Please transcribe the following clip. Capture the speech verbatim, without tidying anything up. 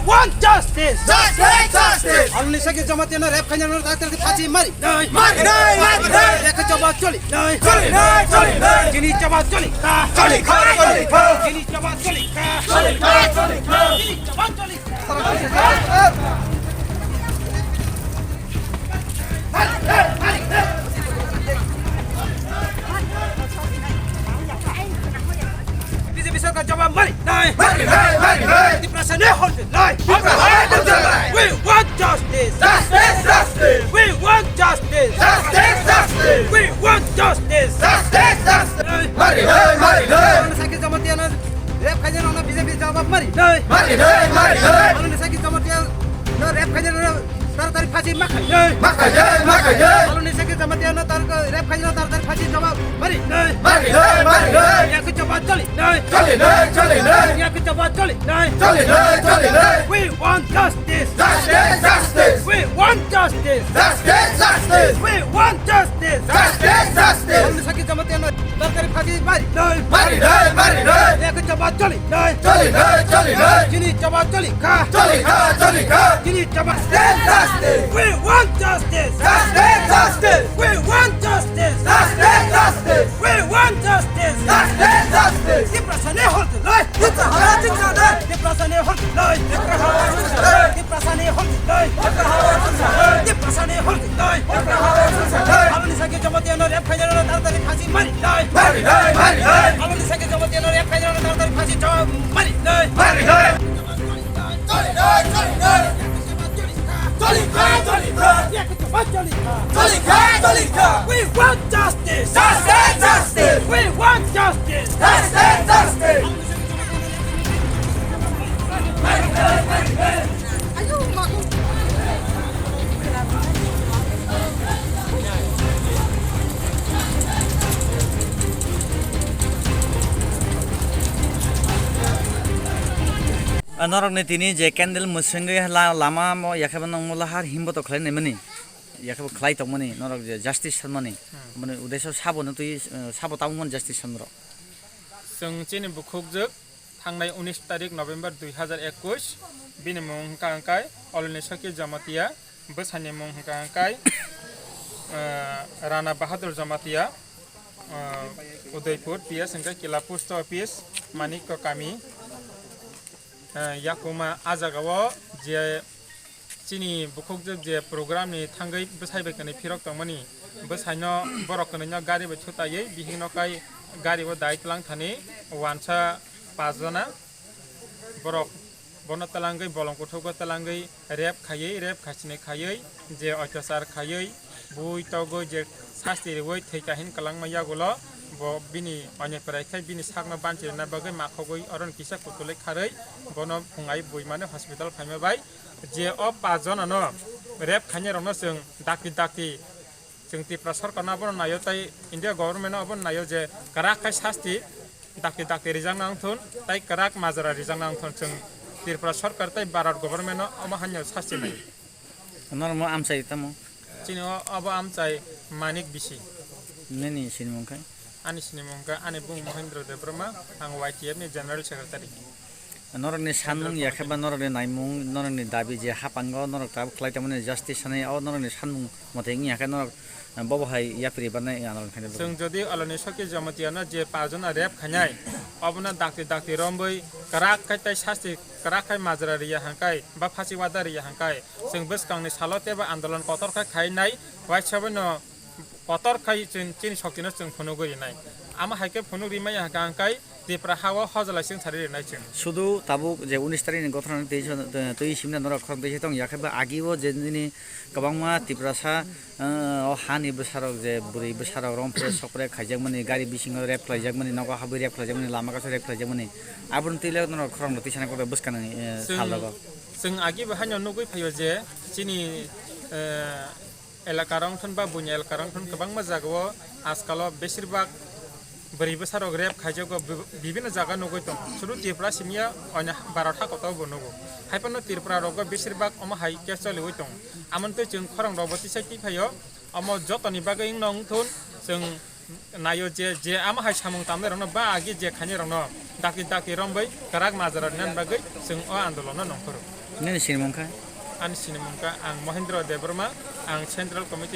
want justice. Justice, justice. Aroni Saki Jamatia no rape khainai no doctor di phachi mari. Nai. Mari nai, mari nai. Yak jawab choli. Nai. Choli nai, choli nai. Chini jawab choli. Ka. Choli kha, choli kha. Chini jawab choli. Ka. Choli kha, choli kha. Chini jawab choli. B J P sarkar jawab mari nai. Mari nai, mari nai. Tiprasa ne holte nai. Tiprasa ne holte nai. We want justice. Justice, justice. We want justice. Justice, justice. We want justice. Justice, justice. Mari nai, mari nai. Aroni Saki Jamatia no rape khainai no B J P jawab mari nai. Mari nai, mari nai. Aroni Saki Jamatia no rape khainai no taratari phachi ma khainai. Ma khainai, ma khainai. Aroni Saki Jamatia no tar rape khainai no taratari phachi jawab mari nai. Mari nai, mari nai. Yak jawab choli nai. Choli nai, choli nai. Yak jawab choli nai. Choli nai, choli nai. We want justice. Justice, justice. We want justice. Justice, justice. We want justice. Justice, justice. Aroni Saki Jamatia no taratari phachi mari nai. Mari nai, mari nai. Yak jawab choli nai. Choli nai, choli nai. Chini jawab choli kha. Choli kha, choli kha. Chini jawab. Justice, justice. We want justice. Justice, justice. We want justice. Justice, justice. We want justice. Justice, justice. Tiprasa ne holte nai. Tiprasa ne holte nai. Tiprasa ne holte nai. Tiprasa ne holte nai. Tiprasa ne holte nai. Aroni Saki Jamatia no rape khainai no taratari phachi mari nai. Mari nai, mari nai. Aroni Saki Jamatia no rape khainai no taratari phachi jawab mari nai. Mari nai. Choli nai, choli nai. Choli kha, choli kha. Choli kha, choli kha. Choli kha, choli kha. We want justice. Justice, justice. We want justice. Justice, justice. Ah, norokni tini je candle mwswngwi la-, lama mo yakheba nangmula har himbo to khlai naimani, yakheba khlai tongmani, norok je justice sanmani, hmm, mani udeso sabo no twi, eh, sabo tabukmani justice sanrok. Chwng chini bukhukjwk thangnai unis tarik November dui hazar ekush, bini mung hwnkha hwnkhe Oloni Saki Jamatia, bwsani mung hwnkha hwnkhe, eh, Rana Bahadur Jamatia, eh, Udaipur P S hwnkhe Kila Post Office, Manikko Kami, eh, Yakuma. A jagao je chini bukhukjwk je program ni thangwi bwsai bai kwnwi phirok tongmani, bwsaino borok kwnwino gari bai thutaiwi bihikno kai gari o dai twlang thani wansa pas jona borok bono twlangwi bolong kuthukgo twlangwi rape khaiwi, rape khaisini khaiwi je oitosar khaiwi bui togwi je sasti riwi thwi kahin kwlangma yagulo bo bini onyo prai khai bini sakno banchi rwna bagwi makhogwi oro kisa kutulwi kharwi bono phungai buimani hospital phaima bai. Je o pas jonano rape khainai rokno chwng dakti dakti, chwng Tripura sorkarno abono naio tei India government abono naio je kwrak khai sasti dakti dakti rijakna wngthun tei kwrak majra rijakna wngthun, chwng Tripura sorkar tei Bharat government no omo haino sasti nai. Norok mo amchai tamo? Chini o, obo amchai Manik bisi. Nini sinimung khai? Ani sinimung kha, ani bung Mohendro Debbarma, ang Y T F ni General Secretary. Norokni sanmung ya khe ba norokni naimung, norokni dabi je hapango norok tabuk khlai tongmani justice sanai, o norokni sanmung mote wng ya khe norok, eh, bobo hai yapri banai ya norok khainai. Chwng jodi Oloni Saki Jamatia no je pajona rape khainai, obono dakti dakti romboi kwrak khai tei sasti kwrak khai majra riya hangkai ba phasi wada riya hangkai, chwng bwskangni salo teibo andolon kotor khai khainai, waisa bai no kotor khai chwng chini soktino chwng phunugwi rinai. Amo hai khe phunuk rimai ya hwnkha hwnkhe Tripura ha-o hojlai chwng sari rinai chwng. Sudu tabuk je unis tarikni gothorani twi, twi simna norok khorang twi se tong ya khe ba agi o je nini kwbangma Tiprasa, eh, o hani bwsarok je bwrwi bwsarok romphre sokre khaijakmani, gari bisingo rape khlaijakmani, nogo habwi rape khlaijakmani, lama kaso rape khlaijakmani, aboni twi le norok khorang twi sana kok bwskangni, eh, chwng, salogo. Chwng agi bo haino nugwi phaio je chini, eh, elaka rok wngthun ba buini elaka rok wngthun kwbangma jagao ajkalo besir bak bwrwi bwsarok rape khaijago, bi-, bibinno jaga nugwi tongo. Sudu Tripura simi ya, oino Bharat hakotao bo nugo. Hai phano Tripura rogo besir bak omo hai case choliwi tongo. Amoni twi chwng khorang rokbo tisai twi phaio, omo jotoni bagwi wngno wngthun chwng naio je, je amo hai samung tamnai rokno ba agi je khainai rokno dakti dakti rombai kwrak majra rinani bagwi chwng o andolono nongkhoro. Nini sinimung kha? Ani sinimung kha ang Mohendro Debbarma, ang Central Committee ni